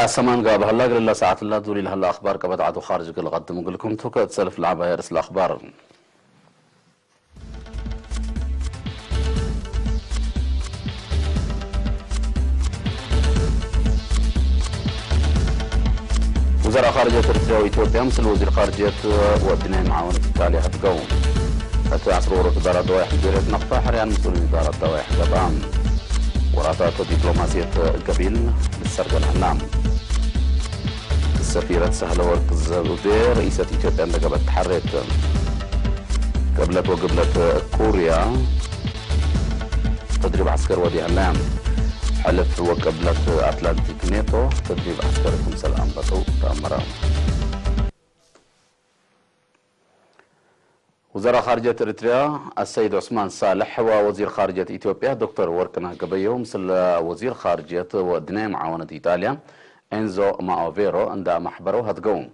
ኣሰማን ጋብ ሃላ ግልላ ሰዓት ላ ዱሪ ለሃላ ኣኽባር ቀበት ዓዱ ኻርጅ ግል ቀድም ግልኩም ቱከት ሰልፍ ለዓባይ ርእስ ለኣኽባር። وزراء خارجية إريتريا وإثيوبيا مثل وزير خارجية ودنيا معاونة إيطاليا هتقوم. حتى عصر ورد دارة دوايح مديرية نقطة حريان مسؤولين دارة دوايح جبام. وراتات دبلوماسية قبيل بالسرقة الهنام. السفيرة سهلة ورق الزبير رئيسة إثيوبيا لقبت تحريت. قبلت وقبلت كوريا تدريب عسكر وادي علام. حلف وقبلت أتلانتيك ناتو تدريب عسكر تمثل أنبطو تأمرا. وزراء خارجية إريتريا السيد عثمان صالح ووزير خارجية إثيوبيا دكتور ورقنه قبيو مثل وزير خارجية ودنيا معاونة إيطاليا إنزو ماوفيرو عند محبرو هتقوم.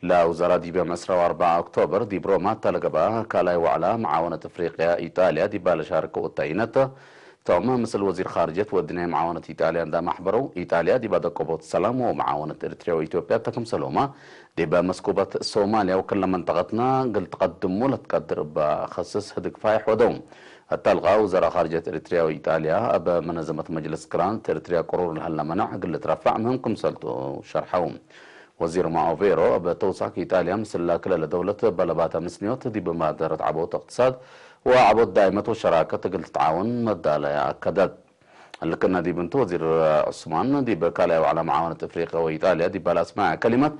لا وزراء ديبيا مصر وأربعة أكتوبر دي بروما تلقبا كالاي وعلا معاونة إفريقيا إيطاليا دي بالشاركو التاينت توما مثل وزير خارجية ودنيا معاونة إيطاليا عند محبرو إيطاليا دي بعد قبوت سلام ومعاونة إريتريا وإثيوبيا تكم سلوما دي بمسكوبة صوماليا وكل منطقتنا قل تقدمو لتقدر بخصص هدك فايح ودوم. التلغة وزراء خارجية إريتريا وإيطاليا أب منظمة مجلس كران إريتريا قرور لهلا منع قل ترفع مهم كم سلطو شرحو. وزير ماوفيرو أب توسعك إيطاليا مثل كل دولة بلبات مسنيوت دي بمادرة عبوت اقتصاد وعبوت دائمة وشراكة قل تعاون مدالة أكدت. لكن دي بنت وزير عثمان دي بكالة وعلى معاونة إفريقيا وإيطاليا دي بالا اسمها كلمة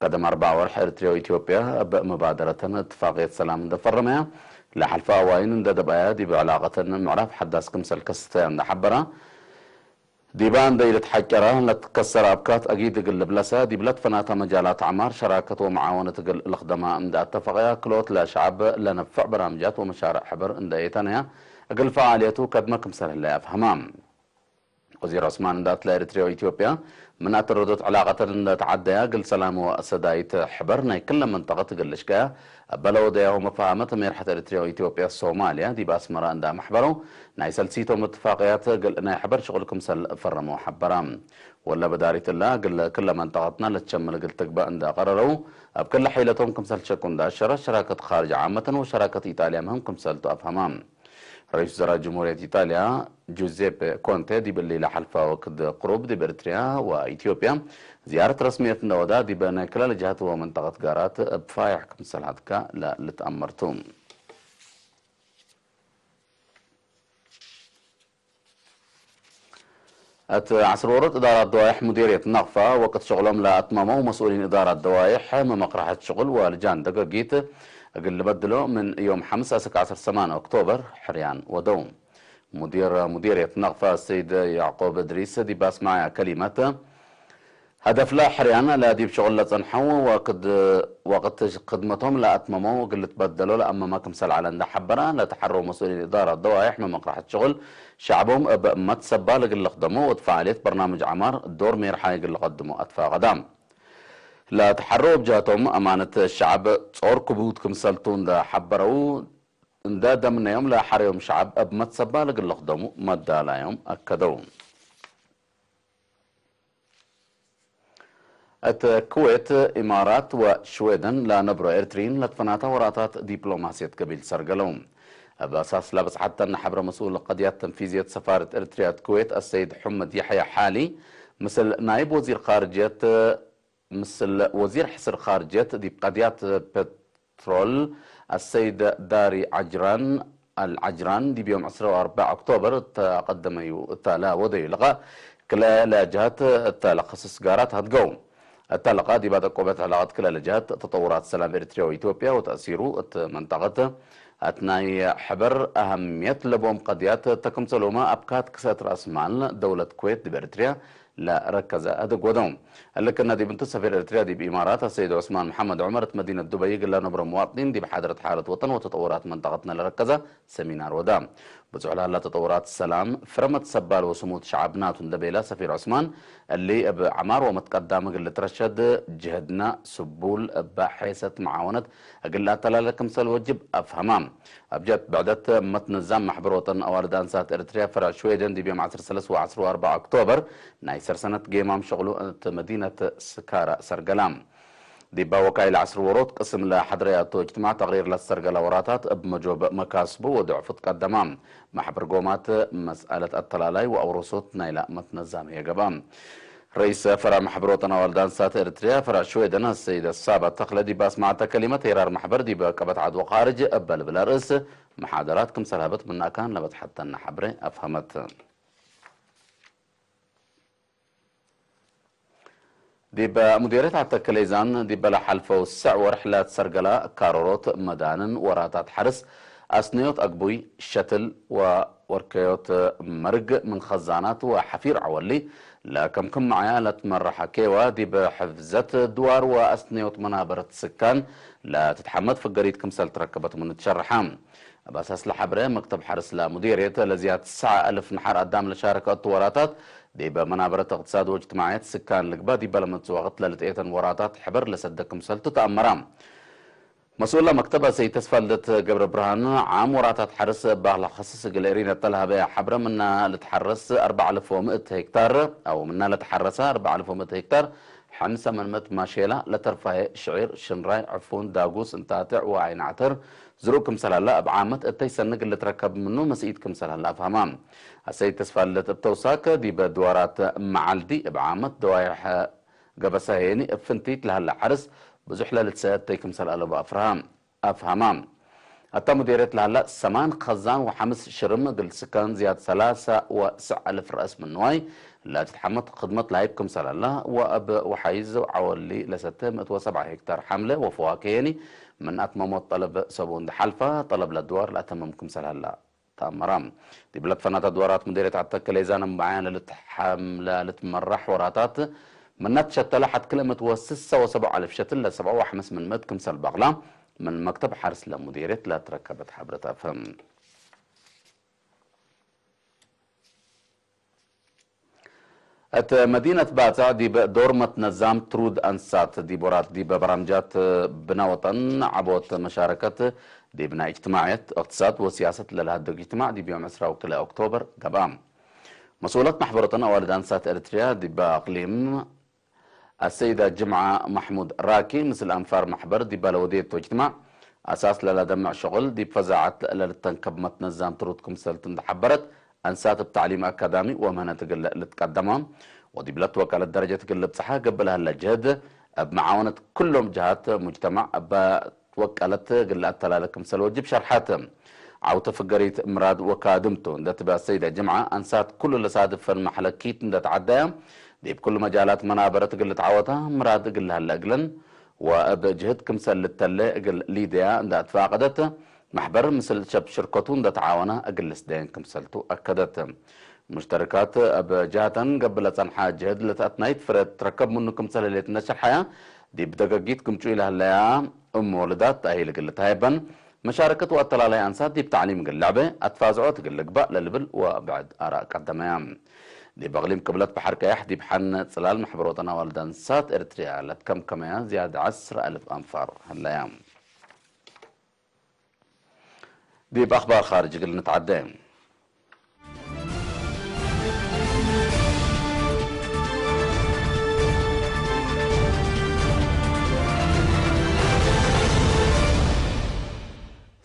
قدم أربع ورح إريتريا وإثيوبيا بمبادرة اتفاقية سلام دفرميا لحلفا وين دبايا دي بعلاقة معرف حداس كمسل كستان دحبرا دي بان دي لتحكرا لتكسر أبكات أجيد قل بلسا دي بلت فناتا مجالات عمار شراكة ومعاونة قل الخدمة عند اتفاقيا كلوت لشعب لنفع برامجات ومشاريع حبر عند إيتانيا قل فعاليته كدما كمسل هلا أفهمام. وزير عثمان دات لإريتريا وإثيوبيا من أتردد علاقة تعدى قل سلام وسدايت حبر ناي كل منطقة قل لشكايا بلو ديا ومفاهمة ميرحة إريتريا وإثيوبيا الصوماليا دي بأسمرا عند محبرو ناي سلسيتو متفاقيات قل ناي حبر شغلكم سل فرمو حبرا ولا بداري تلا قل كل منطقتنا لتشمل قل تقبا عند قررو أب كل حيلتهم كم سل شكون دا شرا شراكة خارج عامة وشراكة إيطاليا مهم كم سل تو أفهمام. رئيس وزراء جمهورية إيطاليا جوزيبي كونتي دي بالليلة حلفة وكد قروب دي بإريتريا وإثيوبيا زيارة رسمية نودا دي بين كلا الجهات ومنطقة قارات بفايح كم سلحتك لا لتأمرتم. أت عصر ورد إدارة دوايح مديرية نغفة وقت شغلهم لا أتمموا مسؤولين إدارة دوايح ممقرحة شغل ولجان دقاقيت أقل بدلو من يوم حمس أسك عصر سمان أكتوبر حريان ودوم. مدير مديرية نغفة السيد يعقوب إدريس دي باس معايا كلمة هدف لا حريان لا دي بشغل لا تنحو وقد وقت خدمتهم لا أتمموا وقلت بدلوا لا أما ما كم سل على حبرا لا تحروا مسؤولين إدارة دوايح ممقرحة شغل شعبهم أب ما تسبى لقل خدموا وتفعالية برنامج عمار دور مير حاي قل قدموا أتفا غدام. لا تحروا بجاتهم أمانة الشعب تصور كبوت كمسلتون دا حبروا دا دمنا يوم لا حريهم شعب أب ما تسبى لقل خدموا ما دا لا يوم أكدوا. أت كويت إمارات وشويدن لا نبرو إرترين لتفناتا وراتات دبلوماسية قبيل سرقلهم. أب أساس لابس حتى نحبر مسؤول قضيات تنفيذية سفارة إرتريا كويت السيد حمد يحيى حالي مثل نائب وزير خارجية مثل وزير حصر خارجية دي بقضيات بترول السيد داري عجران العجران دي بيوم عشرة وأربعة أكتوبر تقدم يو تالا ودي لغا كلا لا جهات تالا خصص قارات هتقوم. التلقى دي بعد قوبة علاقات كلا لجهات تطورات سلام إريتريا وإثيوبيا وتأثيره منطقة أتناي حبر أهمية لبوم قضيات تكمسلوما أبكات كسات رأس مال دولة كويت دي بإريتريا لا ركز أدق ودوم. اللي كنا دي بنت سفير إريتريا دي بإمارات السيد عثمان محمد عمر مدينة دبي قال لنا برا مواطنين دي بحضرة حالة وطن وتطورات منطقتنا لركزة سيمينار ودا. بزعل هلا تطورات السلام فرمت سبال وسموت شعبنا تندبيلا سفير عثمان اللي أب عمار ومتقدم قلت رشد جهدنا سبول أب حيسة معاونة قلت تلالكم سل وجب أفهمام. أبجد بعدت متنظم محبر وطن أوارد أنسات إريتريا فرع شويدن دي بيوم عصر سلس وعصر وأربعة أكتوبر ناي ሰርሰነት ጌማም ሸቕሉ እቲ መዲነት ስካራ ሰርገላ ዲባ ወካይል ዓስር ወሮት ቅስም ለሓድረያቶ እጅትማዕ ተቕሪር ለሰርገላ ወራታት እብ መጆብ መካስቡ ወድዕፉት ቀደማ ማሕበር ጎማት መስኣለት ኣተላላይ ወኣውረሶት ናይላ መትነዛም የገባ። ረኢስ ፈራ ማሕበር ወጠናዊ ኣልዳንሳት ኤርትርያ ፈራ ሽወደን ኣሰይደ ሳባ ተኽለ ዲባ ኣስማዕተ ከሊመት ሄራር ማሕበር ዲበ ቀበት ዓድወ ኻርጅ እበልብል ኣርእስ መሓደራት ክምሰል ሃበት ምናእካን ለበጽሓተና ሓብረ ኣፍሃመት። ዲበ ሙዴርየት ዓተከሌዛን ዲበ ለሓልፈው ሰዕ ወርሕ ለትሰርገላ ካሮሮት መዳንን ወራታት ሓርስ ኣስነዮት ኣግቡይ ሸትል ወወርከዮት መርግ ምን ኸዛናት ወሓፊር ዓወሊ ለከምክም መዓያ ለትመረሓ ኬዋ ዲበ ሕፍዘት ድዋር ወኣስነዮት መናበረት ስካን ለትትሓመት ፍገሪት ክምሰል ትረከበት ምን ትሸርሓ። ኣብ ኣሳስ ለሓብረ መክተብ ሓርስ ለሙዴርየት ለዝያድ ሰዓ ኣልፍ ንሓር ኣዳም ለሻረከ እቱ ወራታት ዲበ መናበረት እቅትሳድ ወእጅትማዕየት ስካን ልግባ ዲበ ለመጽእ ወቅት ለልጥኤተን ወራታት ሕበር ለሰደ ክምሰልቱ ተኣመራ። መስኡላ መክተብ ኣሰይ ተስፋልደት ገብረ ብርሃን ዓም ወራታት ሓርስ ባኽላ ኸስስ እግል ኤሪን እተልሃበያ ሓብረ ምና ልትሓረስ ኣርባዓ ኣልፍ ወምእት ሄክታር ኣው ምና ለተሓረሰ ኣርባዓ ኣልፍ ወምእት ሄክታር ሓምሳ መንመት ማሼላ ለተርፋሄ ሽዒር ሽንራይ ዕፉን ዳጉስ እንታትዕ ወዓይናዕተር ዝሩእ ክምሰል ሀላ እብ ዓመት እተይ ሰንግ ልትረከብ ምኑ መስኢት ክምሰል ሀላ ኣፍሃማ። ኣሰይ ተስፋልደት እብ ተውሳክ ዲበ ድዋራት መዓልዲ እብ ዓመት ደዋይሕ ገበሳ ሄኒ እብ ፍንቲት ለሀላ ሐርስ ብዙሕ ለልትሰ እተይ ክምሰል ኣለቡ ኣፍርሃ ኣፍሃማ። ኣታ ሙዴርየት ለሀላ ሰማን ኸዛን ወሐምስ ሽርም እግል ስካን ዝያድ ሰላሳ ወስዕ ኣልፍ ረእስ ምንዋይ ለትትሐመት ክድመት ለሀይብ ክምሰል ሀላ ወእብ ወሓይዝ ዓወሊ ለሰተ ምእት ወሰብዓ ሄክታር ሓምለ ወፈዋክሄኒ ምን ኣትመሞት ጠለብ ሰብኡ እንደ ሓልፋ ጠለብ ለድዋር ለኣተምም ክምሰል ሀላ ተኣመራ። ዲብ ለትፈናታ ድዋራት ሙዴርየት ዓተከሌዛን እምበዓያን ለልትሓም ለልትመራሕ ወራታት ምናት ሸተለ ሓት ክልእመት ወስሳ ወሰብዓ ኣልፍ ሸትል ለሰብዓ ወሓምስ ምንመት ክምሰል ባቕላ ምን መክተብ ሓርስ ለሙዴርየት ለትረከበት ሓብረት ኣፍህም። እት መዲነት ባጽዕ ዲብ ዶርመት ነዛም ትሩድ ኣንሳት ዲብ ወራት ዲብ በራምጃት ብና ወጠን ዓቦት መሻረከት ዲብ ናይ እጅትማዕየት፣ እቅትሳድ ወሲያሰት ለልሃድግ እጅትማዕ ዲብ ዮም ዕስራ ወክልኤ ኦክቶበር ገብኣ። መስኡለት ማሕበረተን ኣዋልድ ኣንሳት ኤርትርያ ዲብ ኣቅሊም ኣሰይዳ ጅምዓ ማሕሙድ ራኪ ምስል ኣንፋር ማሕበር ዲብ ለወዴቶ እጅትማዕ ኣሳስ ለለደምዕ ሸቁል ዲብ ፈዛዓት ለልተንከብ መትነዛም ትሩድ ክምሰልት እንደሓበረት ኣንሳት እብ ተዕሊም ኣካዳሚ ወምህነት እግል ልትቀደማ ወዲብ ለትወቀለት ደረጀት እግል ልብጽሓ ገብእ ለሀለ ጅህድ እብ መዓወነት ኩሎም ጀሃት ሙጅተማዕ እበ ትወቀለት እግል ለኣተላለ ክምሰል ወጅብ ሸርሓት። ዓውተ ፍገሪት ምራድ ወካድምቱ እንደትብያ ሰይደ ጅምዓ ኣንሳት ኩሉ ለሳድፈን መሕለኪት እንደተዓደያ ዲብ ኩሉ መጃላት መናበረት እግል ልትዓወታ ምራድ እግል ለሀለ እግለን ወእብ ጅህድ ክምሰል ልተለ እግል ሊደያ እንደ ኣትፋቀደት፣ ማሕበር ምስል ሸብ ሽርከቱ እንደ ተዓወና እግል ልስደየን ክምሰልቱ ኣከደት። ሙሽተርካት እብ ጃህተን ገብእ ለጸንሓ ጅህድ ለተኣትናይት ፍረ ትረከብ ምኑ ክምሰል ህሌት እንደ ሸርሓያ፣ ዲብ ደገጊት ክምጩ ኢለህለያ እሞ ልዳት ተኣሂል እግል ልትሃየበን፣ መሻረከት ወኣተላላይ ኣንሳት ዲብ ተዕሊም እግል ለዕበ፣ ኣትፋዝዖት እግል ልግባእ ለልብል ወብዕድ ኣራእ ቀደመያ። ዲብ ኣቅሊም ቅብለት በሐር ቀያሕ ዲብ ሐን ጽላል ማሕበር ወጠን ኣዋልድ ኣንሳት ኤርትርያ ለትከምከመያ ዝያድ ዐስር ኣልፍ ኣንፋር ሀለያ። ዲብ ኣኽባር ኻርጅ እግል ንትዓደ።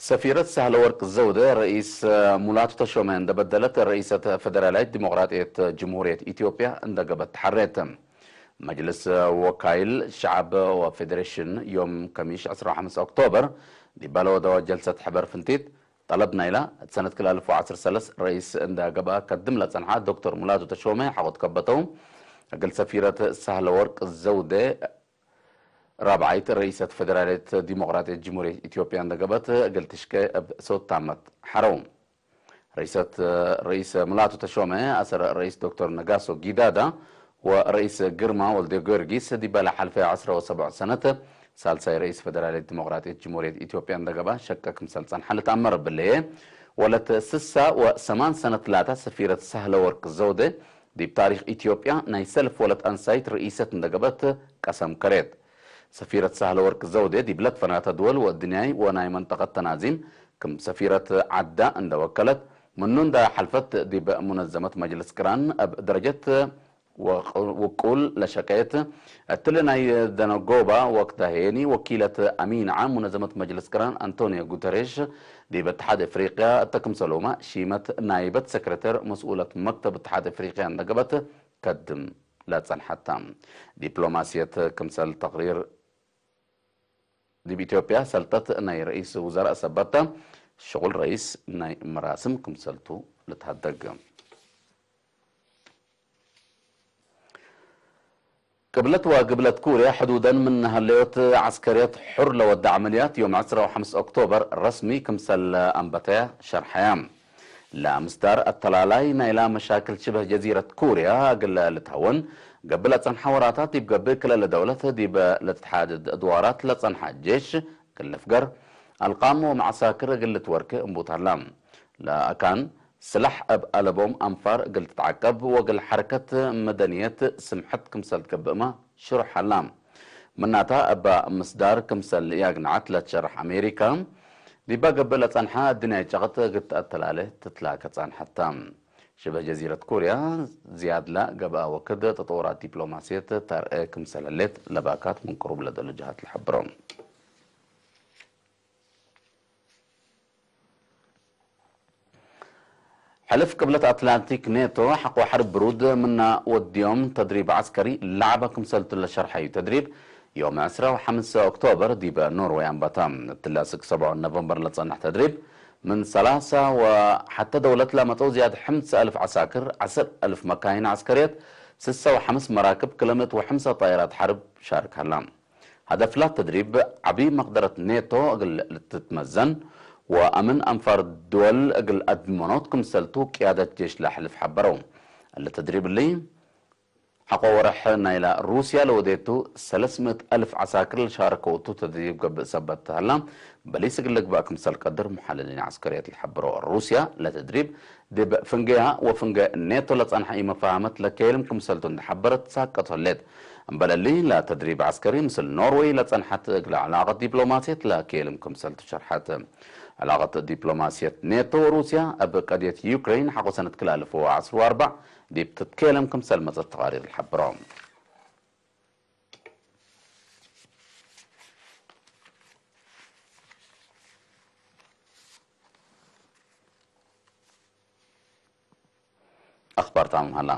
ሰፊረት ሳህለወርቅ ዘውደ ረኢስ ሙላቱ ተሾመ እንደበደለት ረኢሰት ፈደራላዊት ዲሞቅራጥየት ጅምሁርየት ኢትዮጵያ እንደገበት ተሓሬት። መጅልስ ወካይል ሸዓብ ወፌዴሬሽን ዮም ከሚሽ ዕስራ ወሓምሳ ኦክቶበር ዲባለ ወደዋ ጀልሰት ሕበር ፍንቲት ጠለብ ናይላ እቲ ሰነት ክልተ ኣልፍ ወዓሰርተ ሰለስተ ረኢስ እንዳ ገብኣ ከድም ለጸንሓ ዶክተር ሙላቱ ተሾመ ሓቆት ከበተው እግል ሰፊረት ሳህለ ወርቅ ዘውደ ራብዓይት ረኢሰት ፈደራልየት ዲሞቅራጥየት ጅምሁርየት ኢትዮጵያ እንዳ ገብአት እግል ትሽቀ እብ ሰውት ታመት ሓረው። ረኢሰት ረኢስ ሙላቱ ተሾመ ኣሰር ረኢስ ዶክተር ነጋሶ ጊዳዳ ወረኢስ ግርማ ወልደ ጊዮርጊስ ዲበላ ሓልፈ ዓስራ ወሰብዑ ሰነት ሳልሳይ ረኢስ ፈደራልየት ዲሞቅራጥየት ጅምሁርየት ኢትዮጵያ እንዳ ገብኣ ሸቀ ክምሰል ጸንሓ ልትኣመር ብለየ ወለት ስሳ ወሰማን ሰነት ላታ ሰፊረት ሳህለ ወርቅ ዘውደ ዲብ ታሪኽ ኢትዮጵያ ናይ ሰልፍ ወለት ኣንሳይት ርእይሰት እንደገበት ቀሰም ከሬት። ሰፊረት ሳህለ ወርቅ ዘውዴ ዲብ ለትፈናተ ድወል ወእድንያይ ወናይ መንጠቀት ተናዚም ክም ሰፊረት ዓዳ እንደወከለት ምኑ እንዳ ሓልፈት ዲብ ሙነዘመት መጅልስ ቅራን ኣብ ደረጀት ውቁል ለሸቀየት እትል ናይ ደነጎባ ወቅት ሄኒ ወኪለት ኣሚን ዓም ሙነዘመት መጅልስ ቅራን ኣንቶኒዮ ጉተሬሽ ዲበ እትሓድ እፍሪቅያ እተክምሰሎማ ሺመት ናይ በት ሰክረተር መስኡለት መክተብ እትሓድ እፍሪቅያ እንደገበት ከድም ለጸንሐታ ዲፕሎማሲየት ክምሰል ተቅሪር ዲብ ኢትዮጵያ ሰልጠት ናይ ረኢስ ውዘራእ ሰበታ ሽቁል ረኢስ ናይ መራስም ክምሰልቱ ልትሃደግ። ቅብለት ወግብለት ኩርያ ሕዱደን ምን ሃለዮት ዓስከርየት ሑር ለወደ ዓመልያት ዮም ዕስራ ወሓምስ ኦክቶበር ረስሚ ክምሰል ኣንበተያ ሸርሐያ። ለምስዳር ኣተላላይ ናይላ መሻክል ሽበህ ጀዚረት ኩርያ እግል ልትሀወን ገብእ ለጸንሐ ወራታት ዲብ ገብእ ክለለ ደውለት ዲብ ለትትሓድድ እድዋራት ለጸንሐ ጄሽ እግል ልፍገር ኣልቃም ወመዓሳክር እግል ልትወርክ እንቡት ሀላ። ለአካን ስላሕ እብ አለቦም አንፋር እግል ትትዓቀብ ወእግል ሐረከት መደንየት ስምሐት ክምሰል ትገብእማ ሽሩሕ ሀላ። ምናታ እባ ምስዳር ክምሰል ያግንዓት ለትሸርሕ አሜሪካ፣ ዲባ ገብእ ለጸንሐ አድንያይ ጨቅጥ እግል ትአተላለ ትትላከ ጸንሐታ። ሽበህ ጀዚረት ኮርያ ዝያድላ ገብአ ወክድ ተጠወራት ዲፕሎማሲየት ተርአ ክምሰል ህሌት ለባካት ምን ቅሩብ ለደሉ ጀሃት ለሐብሮ። ሕልፍ ቅብለት ኣትላንቲክ ኔቶ ሓቆ ሓርብ ብሩድ ምና ወድዮም ተድሪብ ዓስከሪ ላዕባ ክምሰልቱ ለሸርሐዩ ተድሪብ ዮም ዕስራ ወሓምስ ኦክቶበር ዲበ ኖርወይ ኣንባታ። እትላ ስክ ሰብዖ ኖቨምበር ለጸንሕ ተድሪብ ምን ሰላሳ ወሓተ ደውለት ላመጸው ዝያድ ሕምስ ኣልፍ ዓሳክር፣ ዓሰር ኣልፍ መካይን ዓስከርየት፣ ስሳ ወሓምስ መራክብ ክለምት ወሕምሰ ጣይራት ሓርብ ሻርክ ሃላ። ሀደፍላ ተድሪብ ዓቢ መቅደረት ኔቶ እግል ልትትመዘን ወአምን አንፋር ድወል እግል አድመኖት ክምሰልቱ ቅያደት ጄሽ ለሕልፍ ሐበረው። እለ ተድሪብ እሊ ሐቆ ወረሕ ናይላ ሩስያ ለወዴቱ ሰለስ ምእት አልፍ ዓሳክር ለሻረከውቱ ተድሪብ ገብእ ሰበት ተህላ በሊስ እግል ልግባእ ክምሰል ቀድር ሙሓለሊን ዓስከርየት ለሐበሮ። ሩስያ ለተድሪብ ዲብ ፍንገያ ወፍንገ ኔቶ ለጸንሐ ኢመፋሃመት ለኬልም ክምሰልቱ እንደሐበረት ሳቀት ሆሌት። እምበለሊ ለተድሪብ ዓስከሪ ምስል ኖርወይ ለጸንሐት እግለ ዕላቀት ዲፕሎማሲየት ለኬልም ክምሰልቱ ሸርሐት። ዕላቀት ዲፕሎማሲየት ኔቶ ወሩስያ እብ ቀድየት ዩክሬን ሐቆ ሰነት ክልተ አልፍ ወዐስር ወአርባዕ ዲብ ትትኬለም ክምሰል መጸት ተቃሪር ለሐብሮ። ኣኽባር ታማም ሃላ።